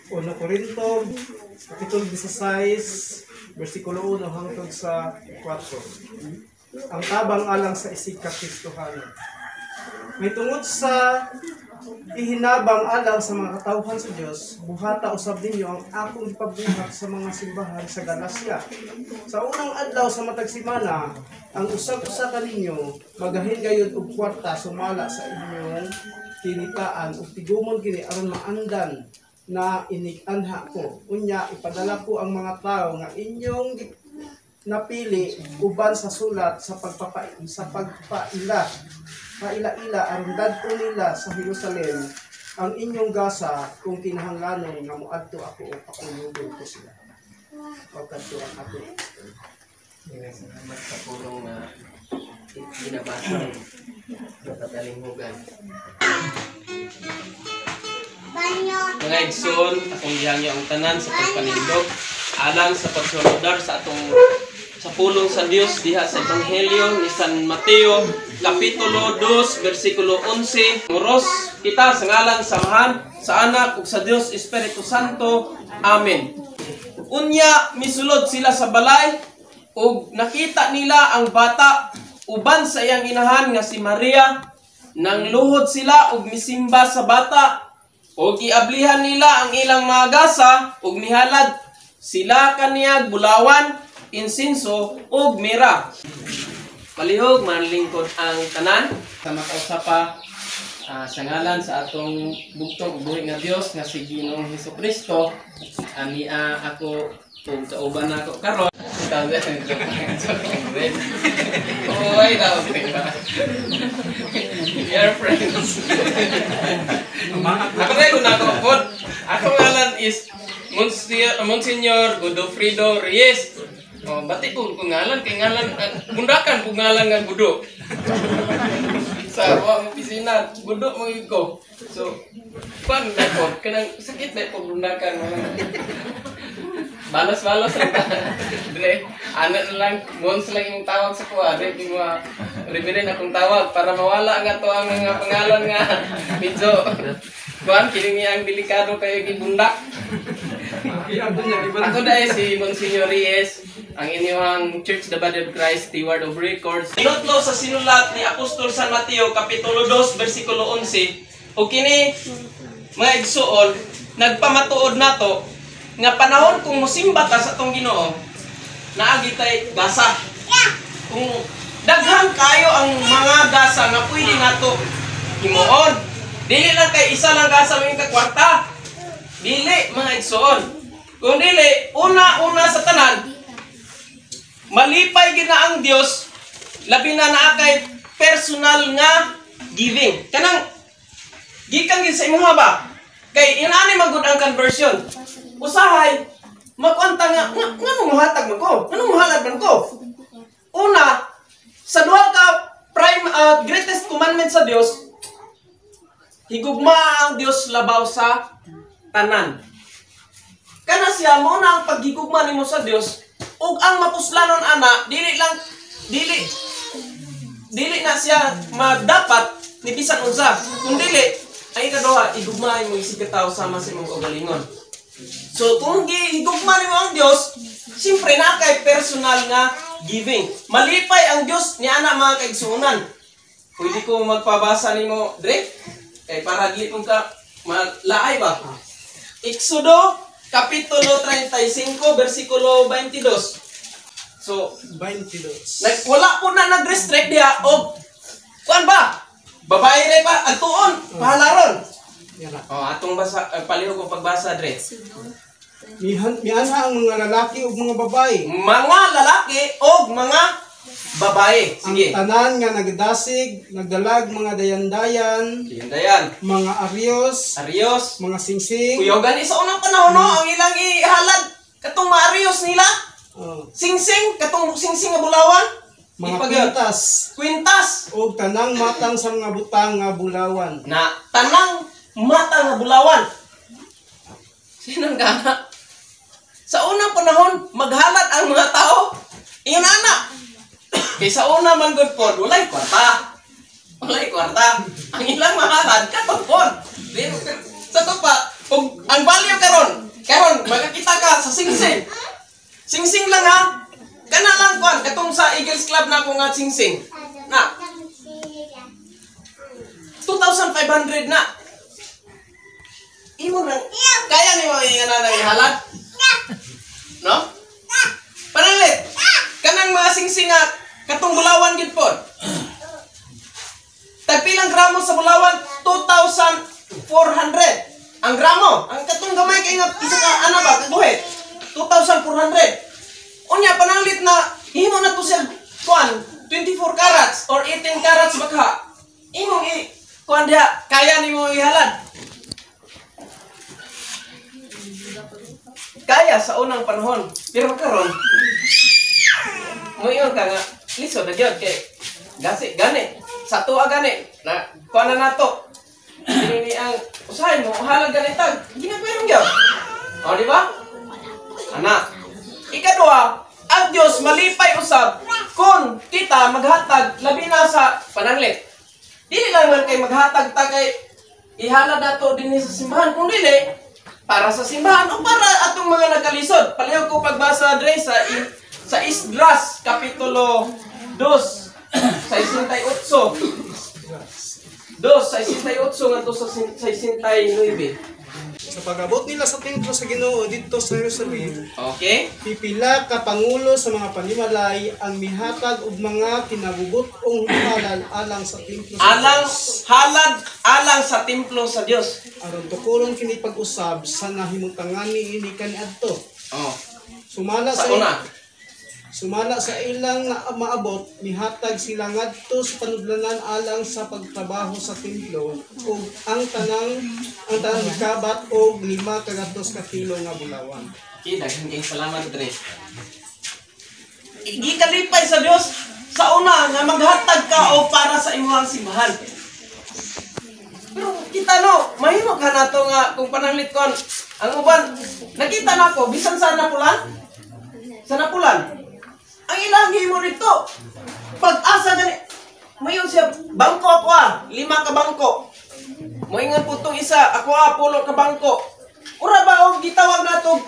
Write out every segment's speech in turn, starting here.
1 Corinto, Kapitulo 16, versikulo 1 hangtod sa 4. Ang tabang alang sa isig ka Kristohanon. May tungod sa ihinabang alang sa mga katawhan sa Dios, buhata usab ninyo ang akong gipabuhat sa mga simbahan sa Galacia. Sa unang adlaw sa matag semana, ang usag-usa kaninyo magahin gayud og kwarta sumala sa inyong kinitaan ug tigumon kini aron maandan na inig-anha ko. Unya ipadala ko ang mga tawo nga inyong napili uban sa sulat sa pagpaila paila-ila aron dadto nila sa Jerusalem ang inyong gasa kung kinahanglanon nga moadto ako o pakuyugon ko sila. O kadto ang atong Salamat sa pulong nga ginabasa sa katalinghugan. Mga igsoon, akong gihangyo ang tanan sa pagpanindog alang sa pagsulodar sa atong sa pulong sa Dios diha sa Ebanghelyo ni San Mateo kapitulo 2 bersikulo 11. Muros kita sa ngalan sa Amahan, sa Anak ug sa Dios Espiritu Santo. Amen. Unya misulod sila sa balay ug nakita nila ang bata uban sa iyang inahan nga si Maria. Nang luhod sila ug misimba sa bata ug giablihan nila ang ilang mga gasa ug nihalad sila kaniyag bulawan, insinso ug mira. Palihog manlingkod ang tanan sa makausa pa sa ngalan sa atong bugtong ug buhi nga Dios nga si Ginoong Hesukristo. Ani ako ug kauban nako karon. Oy, daw. We are friends. Ako na yung nako pod. Ako ngalan is Monsignor Godofredo Reyes. Oh, bati po ko ngalan kay ngalan bundakan po ngalan nga Gudo. Sa wa opisina, Gudo mo ko. So, kuan na po kanang sakit na po bundakan mga. Balos-balos lang ta. Dre, ana na lang, Mons lang yung tawag sa kuha. Dre, di mo reverend akong tawag para mawala nga to ang mga pangalan nga medyo kuan kini niya ang delikado kayo gibundak. Ako dahil si Monsignor Reyes, ang inyong Church the Body of Christ, Steward of Records. Tinutlo sa sinulat ni Apostol San Mateo, Kapitulo 2, versikulo 11, o kini, mga igsuon, nagpamatuod nato nga panahon kung musimba ta sa atong Ginoo, naagi tay gasa. Kung daghan kayo ang mga gasa nga pwede nato himuon. Dili lang kay isa lang gasa mo yung kakwarta. Dili, mga igsuon. Kung dili, una-una sa tanan, malipay gid na ang Dios, labi na naa kay personal nga giving. Kanang gikan gid sa imuha ba? Kay inani man gud ang conversion. Usahay makuanta nga nga muhatag man ko, ngano muhalad man ko. Una, sa duha ka prime greatest commandment sa Dios, higugma ang Dios labaw sa tanan. Kana siya mo na ang paghigugma nimo sa Dios ug ang mapuslanon ana dili lang dili dili na siya madapat ni bisan unsa. Kung dili ay ikaduha, igugmahin mo isig ka tawo sama sa imong kaugalingon. So kung gihigugma nimo ang Dios, siyempre naa kay personal nga giving. Malipay ang Dios ni ana mga kaigsuonan. Pwede ko magpabasa nimo dre kay para dili kong ka malaay ba. Exodo kapitulo 35 versikulo 22. So 22. Nag, wala po na nag-restrict diha og kuan ba? Babae rin pa adtuon, pahalaron. Yan na. Oh, atong basa palihog og pagbasa dre. Mianha ang mga lalaki ug mga babae. Mga lalaki og mga babae. Sige. Ang tanan nga nagdasig, nagdalag mga dayandayan, Dayan. mga aryos, Arios. mga singsing, Kuya gani sa unang panahon no, ang ilang ihalad katong mga arios nila, oh, singsing katong singsing nga bulawan, mga Ipag- kwintas, kwintas ug tanang matang sa mga butang nga bulawan. Na tanang mata nga bulawan. Sino nga? Sa unang panahon, maghalad ang mga tao. Ingon ana. Kay sa una man gud pod, walay kwarta. Walay kwarta. Ang ilang mahalad katong pod. Sa to pa, ug ang value sa singsing. Singsing lang ha. Kana lang kuan katong sa Eagles Club na ako nga singsing. Na 2,500 na. Imo nang kaya nimo ingana na ihalad? No? Panalit. Kanang mga singsing nga katong bulawan gid pod. Tagpilang gramo sa bulawan? 2,400. Ang gramo, ang katong gamay kay nga isa ka ana ba kaguhit? 2,400. Unya pananglit na himo na to siya kuan 24 carats or 18 carats baka. Imong i kuan diha kaya nimo ihalad. Kaya sa unang panahon, pero karon moingon ka nga lisod na gyud kay gasi gani sa tuwa gani na kuan na nato. Dili ang usahay mo halad gani tag ginagwerong gyud. O di ba? Ana. Ikaduha, ang Dios malipay usab kung kita maghatag labi na sa pananglit. Dili lang man kay maghatag ta kay ihalad nato dinhi sa simbahan, kung dili para sa simbahan o para atong mga nagkalisod. Palihog ko pagbasa dre sa Esdras kapitulo 2 68. 2 68 ngadto sa 69. Sa pag-abot nila sa templo sa Ginoo didto sa Jerusalem, okay? Pipila ka pangulo sa mga panimalay ang mihatag og mga kinabubut-ong halal alang sa templo sa Alang Dios. halad alang sa templo sa Dios. Aron tukuron kini pag-usab sa nahimutangan niini kaniadto. Oh. Sumala Sa una. Sumala sa ilang maabot, mihatag sila ngadto sa panudlanan alang sa pagtrabaho sa templo ug ang tanang mikabat og 500 ka kilo nga bulawan. Okay, daghang kayong salamat dre. Gikalipay sa Dios sa una nga maghatag ka o para sa imong simbahan. Pero kita no, mahimo ka nato nga kung pananglit kon ang uban nakita nako bisan sa Napulan. Sa Napulan. Ang ilang himo dito. Pag-asa gani mayon siya bangko ako ah, 5 ka bangko. Moingon po tong isa, ako ah, 10 ka bangko. Ura ba og gitawag nato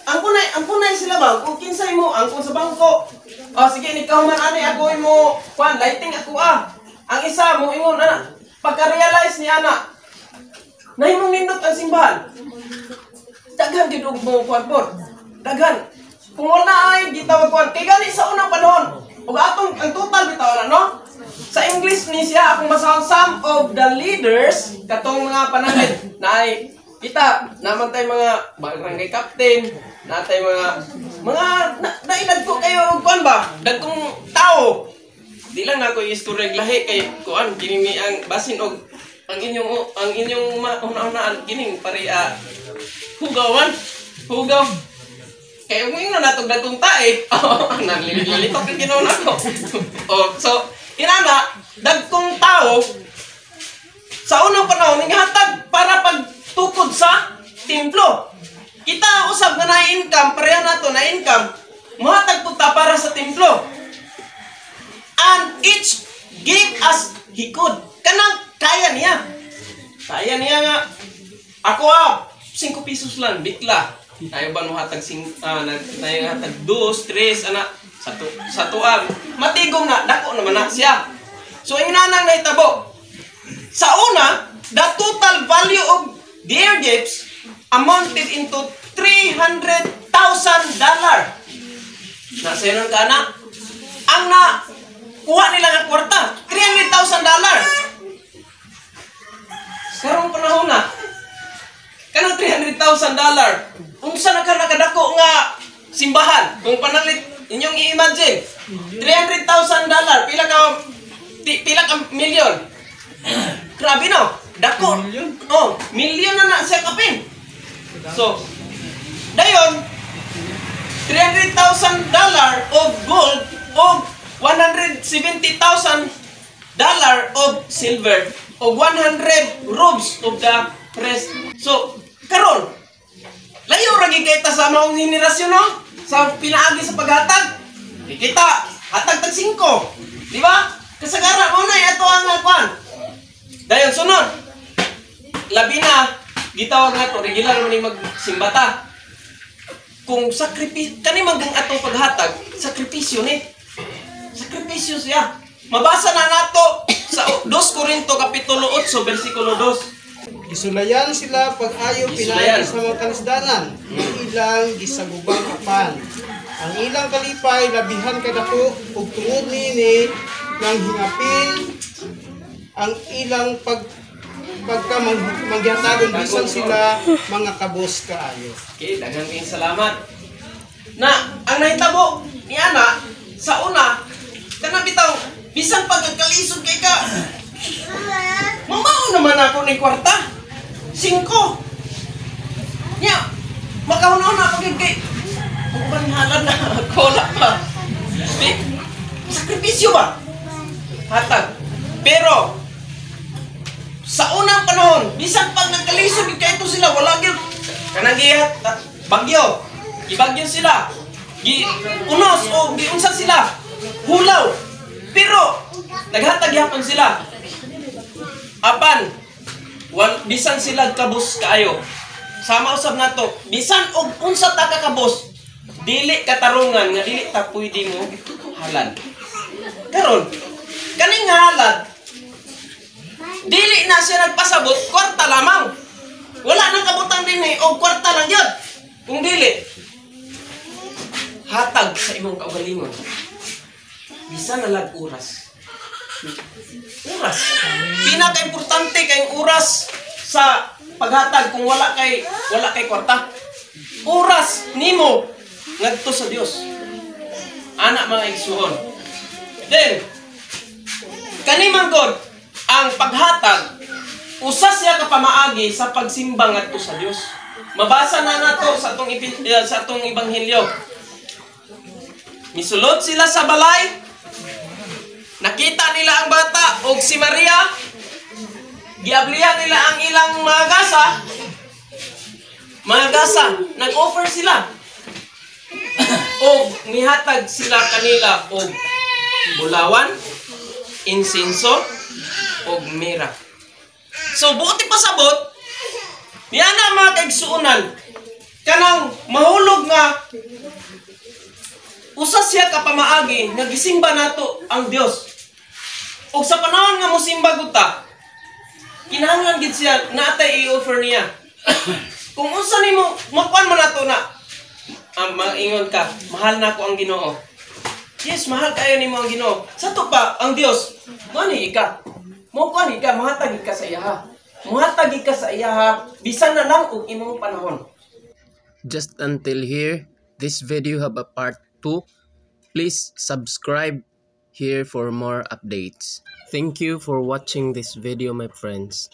ang kunay sila ba kung kinsay mo angkon sa bangko. Oh sige ni man ani ako imo kuan lighting ako ah. Ang isa mo ingon ana pagka-realize ni ana nahimong nindot ang simbahan. Daghan gid og mo kuan por. Daghan. Kung wala ay gitawag kuan kay gani sa unang panahon ug atong ang total bitaw na no. Sa English ni siya akong basahon some of the leaders katong mga pananglit na ay kita naman tay mga barangay captain, natay mga nailad ko kayo og kuan ba? Dagkong tao. Di lang nako i-istorya lahi kay kuan kini ni ang basin og ang inyong una-unaan kining pare hugawan. Hugaw. Kay ug ingnon natong dagkong tae. Nalilitok ang Ginoo nako. Oh, so inana dagkong tao sa unang panahon ninghatag para pagtukod sa templo. Kita usab nga na income, pareha nato na income, mohatag pud ta para sa templo. And each gave as he could. Kanang kaya niya. Kaya niya nga ako 5 pesos lang bikla. Tayo ba mohatag tayo hatag 2, 3 ana sa tuang. Matigom na dako naman na siya. So ingnanang nahitabo. Sa una, the total value of their gifts amounted into $300,000. Nasa yun ka na? Ang na kuha nila nga kwarta, $300,000. Karong panahon na, kanang $300,000, unsa na ka nakadako nga simbahan? Kung pananglit, inyong i-imagine, $300,000, pila ka milyon? Grabe no, dako. Milyon? Oh, milyon na na siya kapin. So, dayon $300,000 of gold og $170,000 of silver og 100 robes of the rest. So, karon layo ra gyud kay ta sa maong henerasyon no? Sa pinaagi sa paghatag. Di kita hatag tag 5. Di ba? Kasagara mo na ato ang kuan. Dayon sunod. Labi na gitawag nato regular man ni magsimbata. Kung sakripisyo, kani man kang atong paghatag, sakripisyo ni. Sakripisyo siya. Mabasa na nato sa 2 Korinto kapitulo 8 bersikulo 2. Gisulayan sila pag-ayo Gisulayan. pinaagi sa mga kalisdanan, ilang gisagubang apan. Ang ilang kalipay labihan kadako ug tungod niini nang hingapin ang ilang pagka manggihatagon bisan sila mga kabos kaayo. Okay, daghang kayong salamat. Na, ang nahitabo ni ana sa una, kana bitaw bisan pagkalisod kay ka. Mamao naman ako ni kwarta. Singko. Nya, makahunaw na ako gid kay uban halad na kola pa. Di, sakripisyo ba? Hatag. Pero sa unang panahon, bisan pag nagkalisod gyud kay ito sila, wala gyud kanang gihat bagyo. Gibagyo sila. Gi unos o giunsa sila. Hulaw. Pero naghatag gyapon sila. Apan wal, bisan sila kabus kaayo. Sama usab nato, bisan og unsa ta ka kabus, dili katarungan nga dili ta pwede mo halad. Karon, kaning halad, dili na siya nagpasabot, kwarta lamang. Wala nang kabutang din eh, og kwarta lang yun. Kung dili, hatag sa imong kaugalingon. Bisan na lag oras. Oras. Pinaka-importante kayong oras sa paghatag kung wala kay kwarta. Oras nimo ngadto sa Dios. Ana, mga igsuon. Then, kani man God, ang paghatag usa siya ka pamaagi sa pagsimba ngadto sa Dios. Mabasa na nato sa atong ebanghelyo. Misulod sila sa balay. Nakita nila ang bata og si Maria. Giablihan nila ang ilang mga gasa. Mga gasa, nag-offer sila. Og nihatag sila kanila og bulawan, insinso, og mira. So buot ipasabot, niana, mga kaigsuonan, kanang mahulog nga usa siya ka pamaagi nga gisimba nato ang Dios. Ug sa panahon nga mosimba gud ta, kinahanglan gid siya natay i-offer niya. Kung unsa nimo makuan man nato na maingon ka, "Mahal na ako ang Ginoo." Yes, mahal kayo nimo ang Ginoo. Sa to pa ang Dios, mo ni ka. Mo kuan ka, mohatag ka sa iyaha. Mohatag ka sa iyaha bisan na lang og imong panahon. Just until here, this video have a part 2. Please subscribe here for more updates. Thank you for watching this video, my friends.